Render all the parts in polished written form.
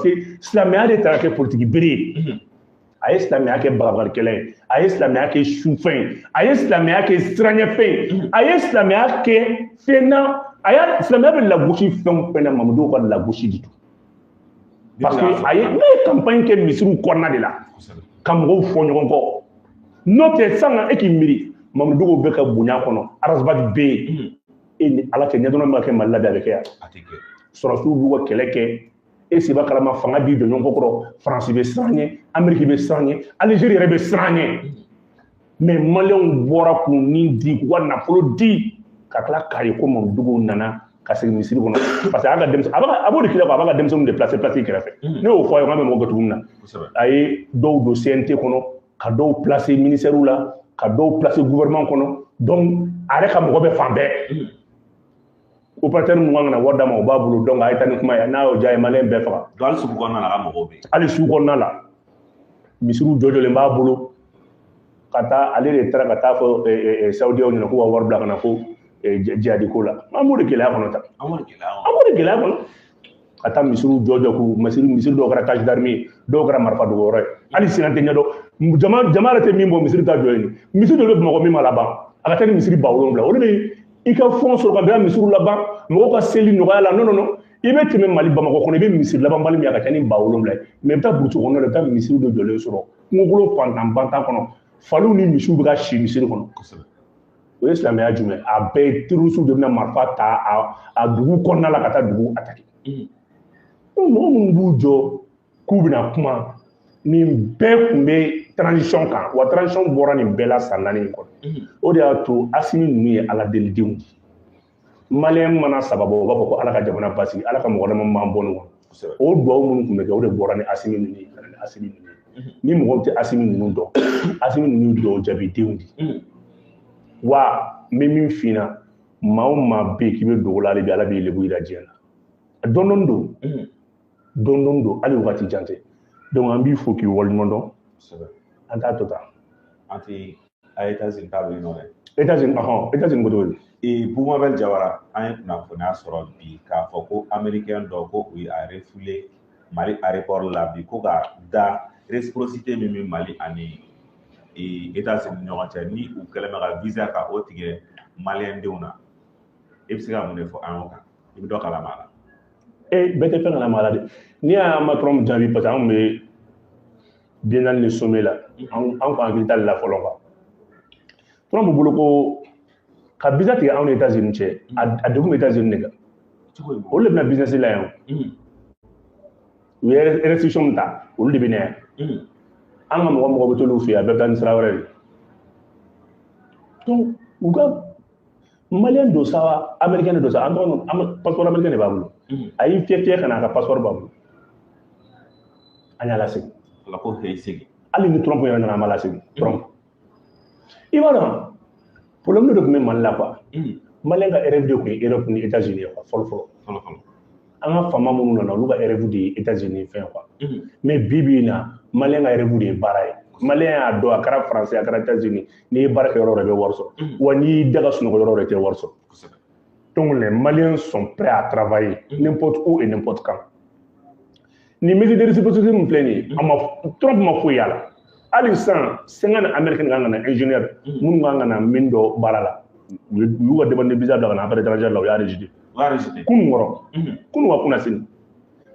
Que silamɛya de taara kɛ politiki bere ye. A ye silamɛya kɛ bagabagalikɛla ye, a ye silamɛya kɛ sufɛn ye, a ye silamɛya kɛ siranɲɛfɛn ye, a ye silamɛya kɛ fɛn na. A y'a silamɛya bɛ lagosi fɛn o fɛn na, Mamudu ka lagosi de don, parce que a ye ne ye campagne kɛ misiriw kɔnɔna de la ka mɔgɔw fɔ ɲɔgɔn kɔ. N'o tɛ, sisan e k'i miiri, Mamudu Dicko bɛ ka bonya kɔnɔ, Ras Bath bɛ yen, e ni Ala cɛ, ɲɛdɔn bɛ ka kɛ Mali la bi, a bɛ kɛ yan. Sɔrɔsiw b'u ka kɛlɛ kɛ, e seba kalama, fanga b'i jɔ ɲɔgɔn kɔrɔ. Faransi bɛ siran ɲɛ, Amérique bɛ siran ɲɛ, Algérie yɛrɛ bɛ siran ɲɛ, mais Maliyɛnw bɔra k'u ni di, k'u ka nafolo di, ka tila k'a ye ko Mamudu Dicko nana ka segin misiri kɔnɔ, parce que a ka denmisɛn, a b'o de k'i la quoi, a b'a ka denmisɛnninw de placer placer kɛrɛfɛ. Ne y'o fɔ a ye k'an bɛ mɔgɔ kɛ cogo min na, a ye dɔw don CNT kɔnɔ, ka dɔw placer ministère la, ka dɔw placer gouvernement kɔnɔ. Donc a yɛrɛ ka mɔgɔ bɛ fan bɛɛ. Opérateur mun kan ka na wari d'a ma, o b'a bolo. Donc a ye taa ni kuma ye, n'a y'o diya, ye Maliyɛn bɛɛ faga. Donc hali sugu kɔnɔna la, a ka mɔgɔw bɛ yen. Hali sugu kɔnɔna la, misiriw jɔjɔlen b'a bolo. Ka taa, ale de taara ka taa fɔ Saoudiyaw ɲɛna k'u ka wari bila ka na ko jihadi ko la. An b'o de gɛlɛya kɔnɔ tan. An b'o de gɛlɛya kɔnɔ. An b'o de gɛlɛya kɔnɔ. Ka taa misiriw jɔ k'u misiri dɔw kɛra cache d'armes ye, dɔw kɛra marifa dogoyɔrɔ ye. Hali sini an tɛ ɲɛdɔn, jama yɛrɛ tɛ min bɔ, misiri ta jɔ yen. Misiri dɔ bɛ Bamakɔ min ma laban, a ka taa ni misiri 7000. Olu bɛ i ka fɔn sɔrɔ ka bɛn misiriw laban, mɔgɔw ka seli nɔgɔya la. Non, non, non, i bɛ tɛmɛ Mali Bamakɔ kɔnɔ, i bɛ misiri labanbali min, a ka ca ni 7000 ye. Mais i bɛ taa burusi kɔnɔna la, i bɛ taa misiri dɔ jɔlen sɔrɔ kungokolon fantan bantan kɔnɔ, faliw ni misiw bɛ ka si misiri kɔnɔ. O ye silamɛya jumɛn? A bɛɛ ye terroriste de bɛna marifa ta a dugu kɔnɔna la ka taa dugu attaquer. Mɔgɔ minnu b'u jɔ k'u bɛna kuma, nin bɛɛ tun bɛ transition kan wa. Transition bɔra nin bɛɛ la san 4 in kɔnɔ. O de y'a to Asimi ninnu ye Ala delidenw de ye. Maliyɛn mana saba bɔ, u b'a fɔ ko Ala ka jamana basigi, Ala ka mɔgɔ dama m'an bɔ nin kɔnɔ. O duwawu minnu tun bɛ kɛ, o de bɔra ni Asimi ninnu ye ka na ni Asimi ninnu ye. Ni mɔgɔw tɛ Asimi ninnu dɔn, Asimi ninnu ye duwawu jaabidenw de ye. Wa n bɛ min f'i ɲɛna, maa o maa bɛ yen k'i bɛ dogo la, hali bi Ala b'i lebu yira diɲɛ na. Dɔɔni dɔɔni don, dɔɔni dɔɔni don, hali wagati jan tɛ. Donc an b'i fo k'i waleɲuman dɔn. An t'a to tan. An tɛ a États-Unis ta bɛ yen nɔ dɛ. États-Unis, ɔhɔn, États-Unis ko cogo di? Bumabel Jawara, an ye kunnafoniya sɔrɔ bi k'a fɔ ko Américain dɔ ko u ye a refoulé Mali aéroport la bi, ko ka da réciprocité min bɛ Mali ani États-Unis ni ɲɔgɔn cɛ, ni u kɛlen bɛ ka visa ka o tigɛ Maliyɛn denw na. E bɛ se ka mun de fɔ an y'o kan? I bɛ dɔ kalama a la? E bɛɛ tɛ fɛn kalama a la dɛ. N'i y'a ma Trump jaabi, parce que an bɛ biennale ni sommet la, an ko hakili t'ale la fɔlɔ quoi. Trump bolo ko ka visa tigɛ anw ni États-Unis cɛ, a degun bɛ États-Unis de kan. Olu de bɛna business la yan. U ye restriction min ta, olu de bɛ na yan. An ka mɔgɔ mɔgɔ bɛ t'olu fɛ yen, a bɛɛ bɛ taa ni sira wɛrɛ de. Donc u ka Maliyɛn don sa, Américain de don sa, an tɔgɔ passeport américain de b'a bolo. A y'i fiyɛ fiyɛ ka na, a ka passeport b'a bolo. An y'a lasegin. Ala ko k'i segin. Hali ni Trump yɛrɛ nana, an b'a lasegin. Trump. I b'a dɔn, problème dɔ tun bɛ Mali la quoi. Maliyɛn ka rêve de tun ye Europe ni États-Unis ye quoi, fɔlɔ fɔlɔ. Fɔlɔ fɔlɔ. An ka faama minnu nana, olu ka rêve de ye États-Unis fɛn quoi. Mais bi bi in na, Maliyɛn ka rêve de ye baara ye. Maliyɛn y'a dɔn, a kɛra Français, a kɛra États-Unis, n'i ye baara kɛ yɔrɔ o yɔrɔ, i bɛ wari sɔrɔ. Wa n'i y'i da ka sunɔgɔ yɔrɔ o yɔrɔ, i tɛ wari sɔrɔ. Donc les Maliens sont prêts à travailler n'importe où et n'importe quand. Ni mesure de réciprocité min filɛ nin ye, a ma Trump ma foyi y'a la. Hali sisan, 50 Américain kan ka na, ingénieur minnu kan ka na min dɔ baara la, u y'u ka demande de visa bila ka na affaires étrangères la, u y'a rejeté. U y'a rejeté. Kunun kɔrɔ, kunun ka kunna sini.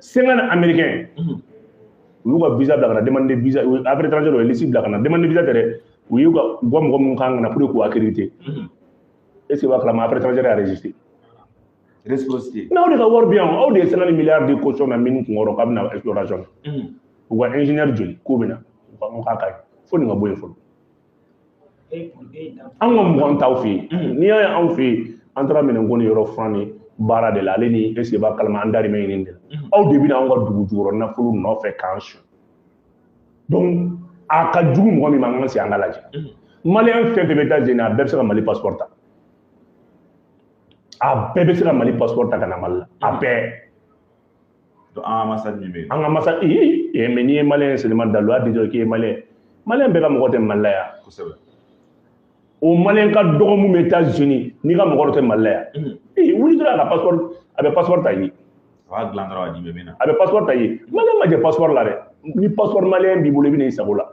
50 Américain u y'u ka visa bila ka na, demande de visa affaires étrangères, u ye liste bila ka na, demande de visa tɛ dɛ, u y'u ka u ka mɔgɔ minnu kan ka na pour que k'u accréditer. Est ce que i b'a kalama, affaires étrangères y'a rejeté? Réciprocité. Mais aw de ka wari bɛ yan, aw de ye 50 milliards de caution na mine kunkɔrɔ k'a bɛna exploration na. U ka ingénieur joli k'u bɛ na, u ka ko k'a ka ɲi, fo nin ka bɔ yen fɔlɔ. An ka mɔgɔn t'aw fɛ yen. N'i y'a ye anw fɛ yen, an taara minɛnko ni yɔrɔ furan ni baara de la, ale ni est ce que b'a kalama, an dahirimɛ ɲini de la. Aw de bɛna anw ka dugu jukɔrɔ nafolo nɔfɛ k'an su. Donc a ka jugu mɔgɔ min ma, an ka sigi an ka lajɛ. Maliyɛn fɛn fɛn bɛ taa Zeni, a bɛɛ bɛ se ka Mali passeport ta. A bɛɛ bɛ se ka Mali passeport ta ka na Mali la. A bɛɛ. Donc an ka ambassade min bɛ yen. An ka ambassade, ee, mais n'i ye Maliyɛn seulement dalu, a di dɔrɔn k'i ye Maliyɛn. Maliyɛn bɛɛ ka mɔgɔ tɛ Mali la yan. O Maliyɛn ka dɔgɔ mun bɛ États-Unis, n'i ka mɔgɔ dɔ tɛ Mali la yan. Ee, wuli dɔrɔn a ka passeport, a bɛ passeport ta i ye. A b'a dilan dɔrɔn ka d'i ma, i bɛ na. A bɛ passeport ta i ye. Malien ma jɛ passeport la dɛ. Ni passeport malien b'i bolo, i bɛ na i sago la.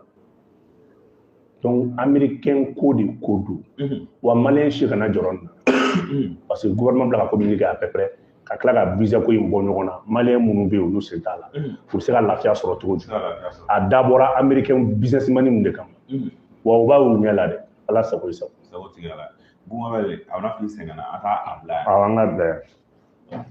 Donc américain ko de ko don. Wa malien si kana jɔrɔ nin na, parce que gouvernement bila ka communiquer à peu près ka tila ka visa ko in bɔ ɲɔgɔn na. Malien minnu bɛ yen, olu sen t'a la. U bɛ se ka lafiya sɔrɔ cogo jumɛn? A dabɔra américain businessman ninnu de kama. Wa u b'a y'u ɲɛ la dɛ. Ala sago i sago. Sago tigɛ la. Bumabel, a bɛna f'i sɛgɛnna, an k'a bila yan. Awɔ, an k'a bila yan.